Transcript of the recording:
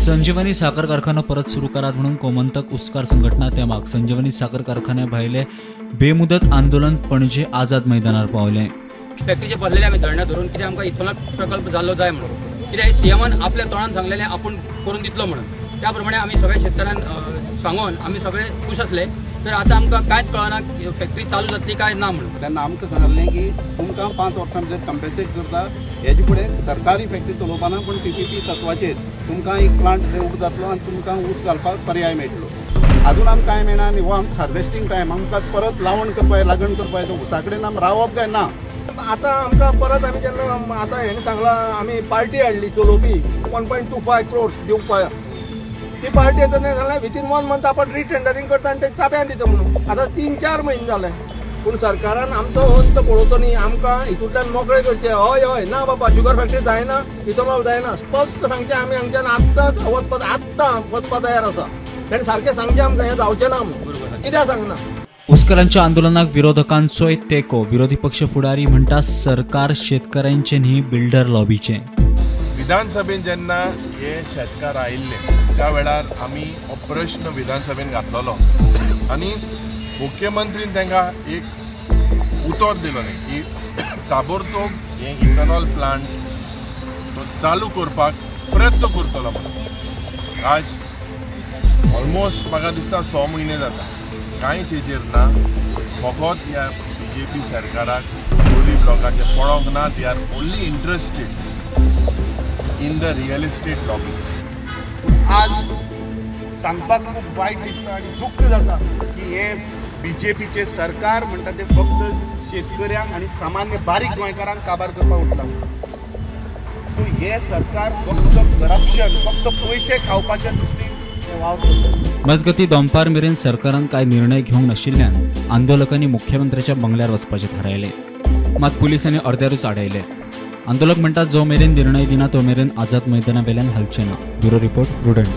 संजीवनी साखर कारखानो परत सुरू करात म्हणून गोमंतक ऊसकार संघटना तेमाक संजीवनी साखर कारखान्या भायले बेमुदत आंदोलन पणजे आझाद मैदानार पावले। फॅक्टरीचे बसलेले आमी धरणां धरून कित्याक आमकां इथेनॉल प्रकल्प जाल्लो जाय म्हणून, कित्याक सीएमान आपल्या तोंडान सांगलेलें आपूण करून दितलो म्हणून, त्या प्रमाणे आमी सगळ्या शेतकऱ्यांक सांगून आमी सगळे खूश आसले। तर आतां आमकां कांयच कळना फॅक्टरी चालू जातली काय ना म्हणून। तेन्ना आमकां सांगलें की तुमकां 5 वर्सां भितर कम्पेन्सेट करता, हेजे फुडें सरकारी फॅक्टरी चलोवपाना पूण पीपीपी तत्वाचेर तुमकां एक प्लांट थंय उबो जातलो आनी तुमकां ऊस घालपाक पर्याय मेळटलो। अजून आमकां कांय मेळना आनी हो आमकां हार्वेस्टींग टायम, आमकां परत लावण करपाक लागण करपाक येता, ऊसा कडेन आमी रावप काय ना। आतां आमकां परत आमी जेन्ना आतां हेणें सांगलां आमी पार्टी हाडली चलोवपी 1.25 क्रोर्स दिवपाक, ती पार्टी येता तेणें सांगलें विथीन 1 मंथ आपण रिटेंडरींग करता आनी ते ताब्यान दिता म्हणून। आतां 3-4 म्हयने जाले पूण सरकारान आमचो अंत पळोवचो न्ही, आमकां हितूंतल्यान मोकळे करचे। हय हय ना बाबा शुगर फॅक्टरी जायना, इथेनॉल जायना, स्पश्ट सांगचें आमी हांगच्यान आत्तांच वचपाक आत्तां वचपाक तयार आसा। ताणें सारकें सांगचें आमकां हें जावचें ना म्हणून, कित्याक सांगना। ऊसकारांच्या आंदोलनाक विरोधकांचोय तेंको, विरोधी पक्ष फुडारी म्हणटा सरकार शेतकऱ्यांचे न्ही बिल्डर लॉबीचे। विधानसभेन जेन्ना हे शेतकार आयिल्ले त्या वेळार आमी हो प्रश्न विधानसभेन घातलेलो आनी मुख्यमंत्रीन तांकां एक उतर दिलो न्ही की ताबडतोब हे इथेनॉल प्लांट तो चालू करपाक प्रयत्न करतलो म्हणून। आज ऑलमोस्ट म्हाका दिसता 6 म्हयने जाता कांयच हेजेर ना, फकत ह्या बीजेपी सरकाराक गरीब लोकांचें पडोंक ना। They are only interested in the real estate lobby. आज सांगपाक खूब वायट दिसता आनी दुख्ख जाता की हे बीजेपीचें सरकार म्हणटा तें फक्त शेतकऱ्यांक आनी सामान्य बारीक गोंयकारांक काबार करपाक उठलां। सो हें सरकार फक्त करप्शन, फक्त पयशे खावपाच्या दृश्टीन वावर करता। मजगती दोंपार मेरेन सरकारान कांय निर्णय घेवंक नाशिल्ल्यान आंदोलकांनी मुख्यमंत्र्याच्या बंगल्यार वचपाचें थारायलें, मात पुलिसांनी अर्द्यारूच आडायलें। आंदोलक म्हणटात जो मेरेन निर्णय दिना तो मेरेन आझाद मैदाना वेल्यान हालचे ना। Bureau report, Prudent.